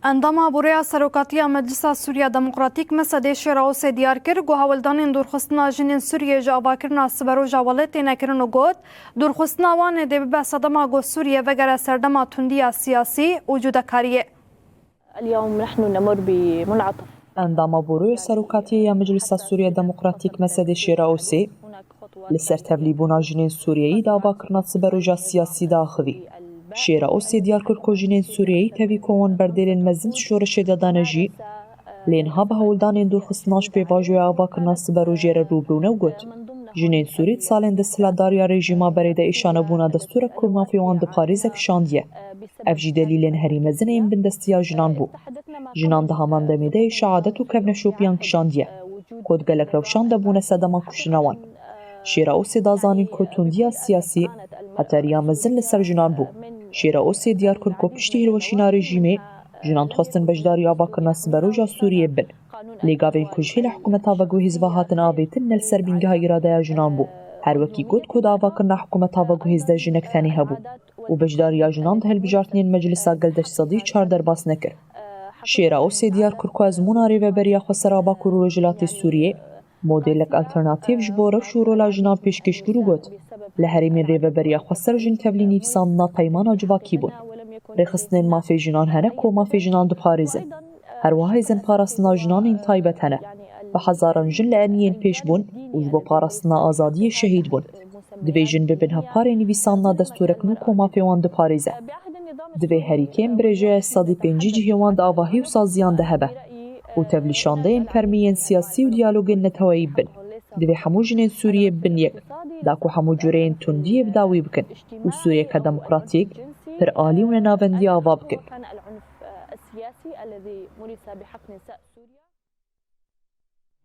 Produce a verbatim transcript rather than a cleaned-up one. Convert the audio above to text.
Endama Buroya Serokatiya Meclisa Sûriya Demokratîk, Mesedê, Şêra Osê diyar kir ku hewldanên dûrxistina jinên Sûriyê ji avakirina siberoja welatê nekirin û got, dûrxistina wan ê dê bibe sedema ku Sûriye vegere serdema tundiya siyasî û cudekariyê. اليوم نحن نمر بمنعطف. Endama Buroya Serokatiyê ya Meclisa Sûriya Demokratîk, Mesedê, Şêra Osê, li ser tevlîbûna jinên Sûriyeyî di avakirina siberoja siyasî de axivî. Şêra Osê diyar kir ku jinên Sûriyeyî tevî ku wan berdêlên mezin di şoreşê de dane jî, lê niha bi hewldanên dûrxistina ji pêvajoya avakirina siberojê re rû bûne û got, jinên Sûrî di salên desthilatdariya rejîma berê de êşanebûna destûrek ku mafê wan diparêze kişandiye. Ev jî delîlên herî mezin ên bindestiya jinan bû. Jinan di heman demê de êşa adet û kevneşopiyan kişandiye, ku di gelek rewşan de bûne sedema kuştina wan. Şêra Osê da zanîn ku tundiya siyasî heta riya mezin li ser jinan bû. Şêra Osê diyar kir ku piştî hilweşîna rejîmê, jinan dixwestin beşdarî avakirina siberoja Sûriyê bin. Lê gavên ku ji hêla hikûmeta veguhêz ve hatin avêtin ne li ser bîngeha îradeya jinan bû. Her wekî got ku di avakirina hikûmeta veguhêz de jinek tenê hebû û beşdariya jinan di hilbijartinên Meclisa Gel de ji sedî çar derbas nekir. Şêra Osê diyar kir ku ezmûna Rêveberiya Xweser a Bakur û Rojhilatê Sûriyê, modelek alternatîf ji bo rewş û rola jinan pêşkêş kir û got, li herêmên Rêveberiya Xweser jin tevlî nivîsandina peymana civakî bûn. Rêxistinên mafê jinan hene ku mafê jinan diparêzin. Her wiha hêzên parastina jinan ên taybet hene. Bi hezaran jin li erniyên pêş bûn û ji bo parastina azadiyê şehîd bûn. Divê jin bibin hevparên nivîsandina destûrek nû ku mafê wan diparêze. Divê herî kêm birêjeya sedî pêncî cihê wan di avahî û saziyan de hebe û tevlîşandeyên fermî yên siyasî û diyalogên neteweyî bin. Divê hemû jinên Sûriyê bin yek, da ku hemû cureyên tundiyê bi dawî bikin û Sûriyeke demokratîk, pir alî û nenavendî ava bikin.